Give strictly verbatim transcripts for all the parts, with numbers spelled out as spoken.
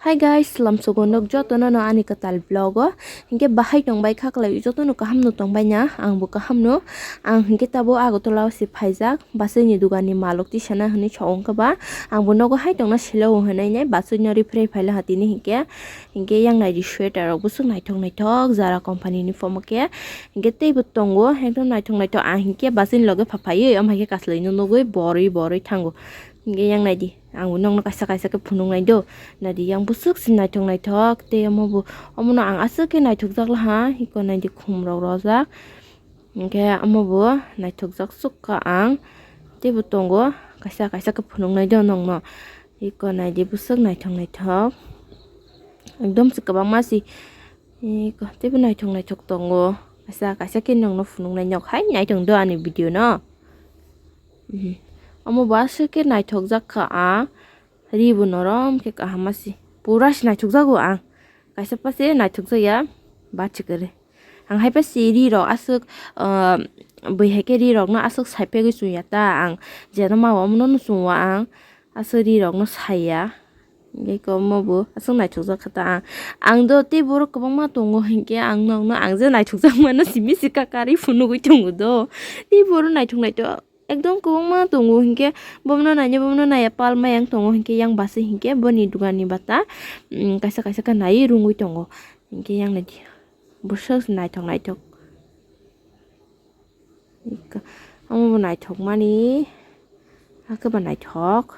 Hi guys, lamsogo nok jotono no ani kwtal vlog o. Hinkhe bahai tongbai kha kwlai, jotono kaham no tongbai na, ang bo kaham no. Ang hinkhe tabo Agartala o se phaijak, bwswini dugan ni malok tisana hinwi sa wngkha ba. Ang bo nogo hai tongna silo hinwi nai bwswino rifrei phaila ha tini hinkhe. Hinkhe yang naidi sweater rok bwswk naithok naithok Zara company ni pomo khe. Hinkhe teibo tongo, ekdom naithok naithok. Ang hinkhe bwswini loge phaphaiwi, omo hai khe kaslai no nugwi borwi borwi thango. Hinkhe yang naidi. Ang bo nokno kaisa kaisa khe phunuk nai do. Naidi yang bwswk se naithok naithok. Tei omo bo, omono ang aswk khe naithokjak laha. Iko naidi khum rok rojak. Hinkhe omo bo naithokjak swk kha ang. Teibo tongo kaisa kaisa khe phunuk nai do nokno. Iko naidi bwswk naithok naithok. Ekdom se kwbangma se. Iko teibo naithok naithok tongo. Kaisa kaisa khe nokno phunuk nai nok hai naithok do ani video no. Mhm. Omo bo aswk khe naithokjak kha a, ri bo norom khe kaham se. Pura se naithokjago ang. Kaisa pa se naithokjak ya, ba chikere. Ang hai pa se ri rok aswk, ah, bui hai khe ri rok no aswk sai pegwi chwng ya ta ang. Jeno ma omo no chwng o ang. Aswk ri rok no sai ya. Hinkhe omo bo aswk naithokjak kha ta ang. Ang do tei borok kwbangma tongo hinkhe ang nokno ang je naithokjak mano simi se ka karwi phunugwi tongo do. Tei borok naithok naithok ekdom kwbangma tongo hinkhe bomono naina bomono naiya pal mayang tongo hinkhe yang bwswk hinkhe boni dugan ni bata, mm, kaisa kaisa khe naiwi rwngwi tongo hinkhe yang naidi bwswk naithok naithok. Ika, omo bo naithok mani, hakhe bo naithok.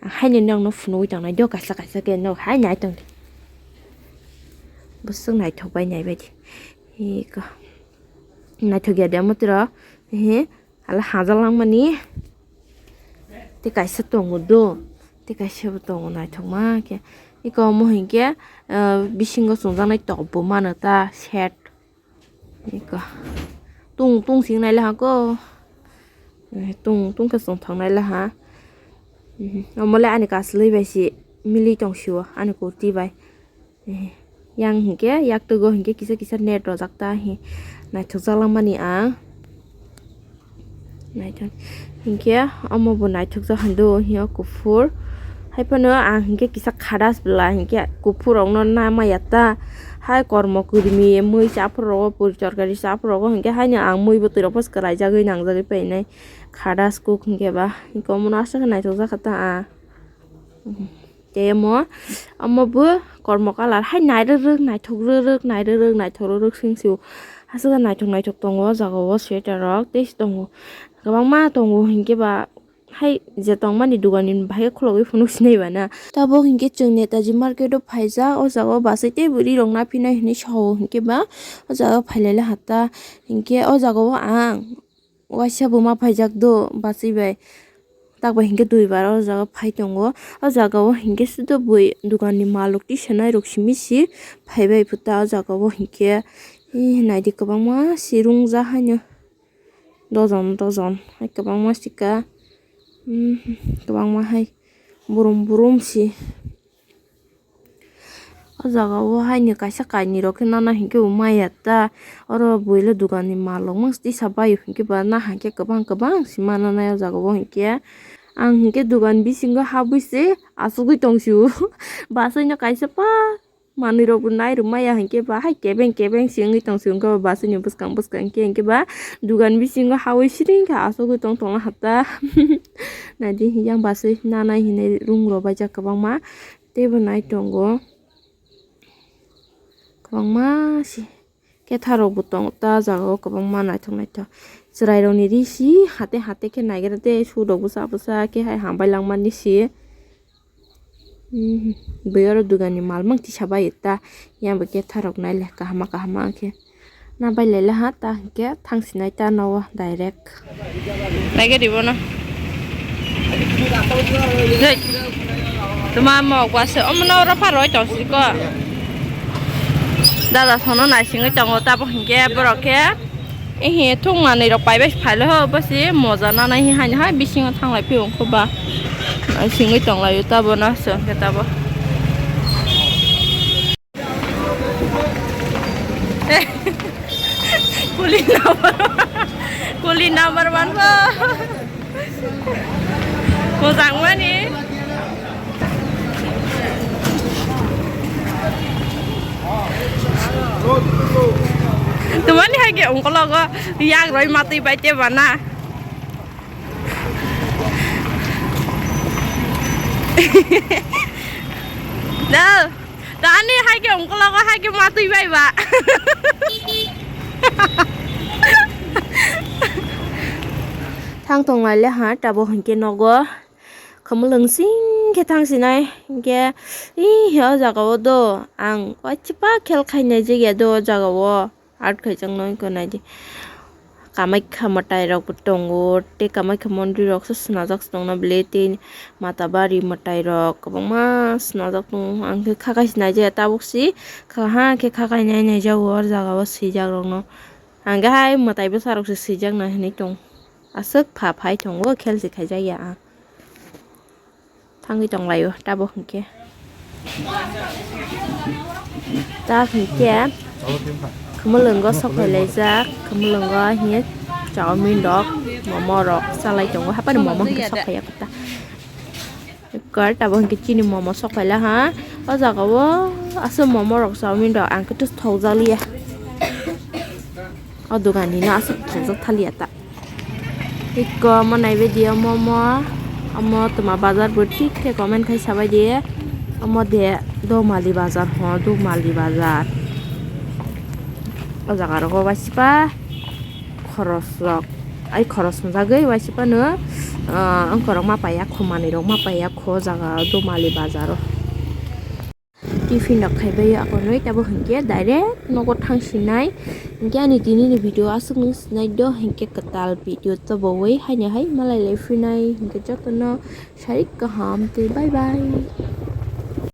Ang haino nokno phunugwi tongnai do, kaisa kaisa khe nok hai nai tongdi. Bwswk naithok bai nai baidi. Ika, naithok ya de omo tiro. He, hala hajak langmani. Tei kaisa tongo do. Tei kaisa bo tongo naithok ma khe. Ika omo hinkhe, ah, bisingo chwngjaknai top bo mano ta set. Iko. Tung tung sing nai laha ko. Eh, tung tung khe song thang nai laha. Mhm. Omo le ani kaslwi bai si mili tong sio ani kurti bai. Eh, yang hinkhe yak tugo hinkhe kisa kisa net rojak ta hi naithok jak langmani ang. Naithok. Hinkhe omo bo naithokjak hindu hiyo kuphur. Haiphano ang hinkhe kisa khadas bwla hinkhe kuphur rokno nama ya ta. Hai kormo kwrwimi mui cha phuru rogo puri torkari cha phuru rogo hinkhe haino ang mui bwtwi rok phos kwlaijagwi nangjagwi painai. Khadas kuk hinkhe ba hinkhe omono aswk khe naithokjak kha ta ang. Tei omo, omo bo kormo colour hai nai rwk rwk naithok rwk rwk nai rwk rwk naithok rwk rwk sing sio. Aswk naithok naithok tongo o jaga o sweater rok tei se tongo. Kwbangma tongo hinkhe ba hai je tongmani dugan ni bahai khulogwi phunuk sinai ba na. Tabuk hinkhe chwng Netaji market o phaijak, o jaga o bachai tei bwrwi rok naphinai hinwi sao hinkhe ba o jaga o phailai laha ta hinkhe o jaga o ang. Waisa buma phaijak do bachwi bai. Tak bai hinkhe dui bar o jaga phai tongo. O jaga o hinkhe sudo bui dugan ni mal rok tisanai rok simi si phai bai phuta o jaga o hinkhe. Ih, naidi kwbangma si rung ja haino. Dojon dojon hai kwbangma sika. Hmm, kwbangma hai burum burum si. O jaga o haino kaisa kainwi rok khe nana hinkhe bo maya ta. Oro buila dugan ni mal rok mangsi tisa bai o hinkhe ba naha khe kwbang kwbang se mana nai o jaga o hinkhe. Ang hinkhe dugan bisingo habwi se achugwi tong sio. Bachai no kaisa pa manwi rok bo nai rw maya hinkhe ba hai kebeng kebeng se wngwi tong sio wngkhe ba bachai ni bwskang bwskang khe hinkhe ba dugan bisingo hawi siring khe achugwi tong tong laha ta. Naidi yang bachai nanai hinwi rung rw baijak kwbangma. Teibo nai tongo. Kwbangma se kethar rok bo tongo ta jaga o kwbangma naithok naithok. Chwrai rok ni ri si hate hate khe naigra de su rok bwsa bwsa khe hai hambai langmani si. Hmm, bui oro dugan ni mal mang tisa bai ta yang bo kethar rok nai le kahama kahama khe. Na bai lai laha ta hinkhe thang sinai ta no o direct. Naikhe ribo no. Tuma mok wase omo no oro pharo oi tong siko. Dada sono naisingwi tongo tabo hinkhe borok khe. Ehe thung manwi rok pai bai phai le ho bo se moja nanai hai hai bisingo thang lai phio ongkho ba. Naisingwi tong lai o tabo no se hinkhe tabo. Kuli number one. Kuli number one bo. Mojang mani. Tumani hai ke ungkologo yak roi matwi bai te bana. Dal, tani hai ke ungkologo hai ke matwi bai ba. Thang tong lai le ha, tabo hinkhe nogo. Khumulwng sing khe thang sinai, hinkhe, ih, o jaga o do, ang wachipa khel khainai jagya do o jaga o. Art khaijakno wngkha naidi. Kamaikha mwtai rok bo tongo, tei kamaikha mondri rok se swnajak tongna bwle, tei mata bari mwtai rok kwbangma swnajak tongo. Ang khe kha khai se naijaya tabuk si, kha ha khe kha khai nai naijago o jaga o swijak rokno. Ang khe hai mwtai bwsa rok se swijak nai hinwi tong. Aswk pha phai tongo, khel se khaijakya ang. Thangwi tonglaio, tabuk hinkhe. Ta hinkhe, khumulwngo sok phailaijak, khumulwngo hinkhe chowmin rok, momo rok salai tongo, haphano momo hinkhe sok phaiya kota. Ekar tabuk hinkhe chini momo sok phaila ha, o jaga o aswk momo rok, chowmin rok ang khe thokjak liya. O dogan ni no aswk thokjak thaliya ta. Ikko omo naibaidi omo, omo, omo twma bazar bo thik khe comment khai sabaidi. Omo de Domali bazar ho, Domali bazar. O jaga rogo waisipa khoros rok, ai khoros hwnjagwi waisipa no, ah, wngkorok ma paiya kho, manwi rok ma paiya kho o jaga Domali bazar o. Tiffin rok khaibai akonwi tabo hinkhe direct nogo thangsinai. Hinkhe ani tinini video aswk nung sinai do hinkhe kwtal video tobowi haino hai malai lai phinai hinkhe jotono sarik kaham tei bye bye.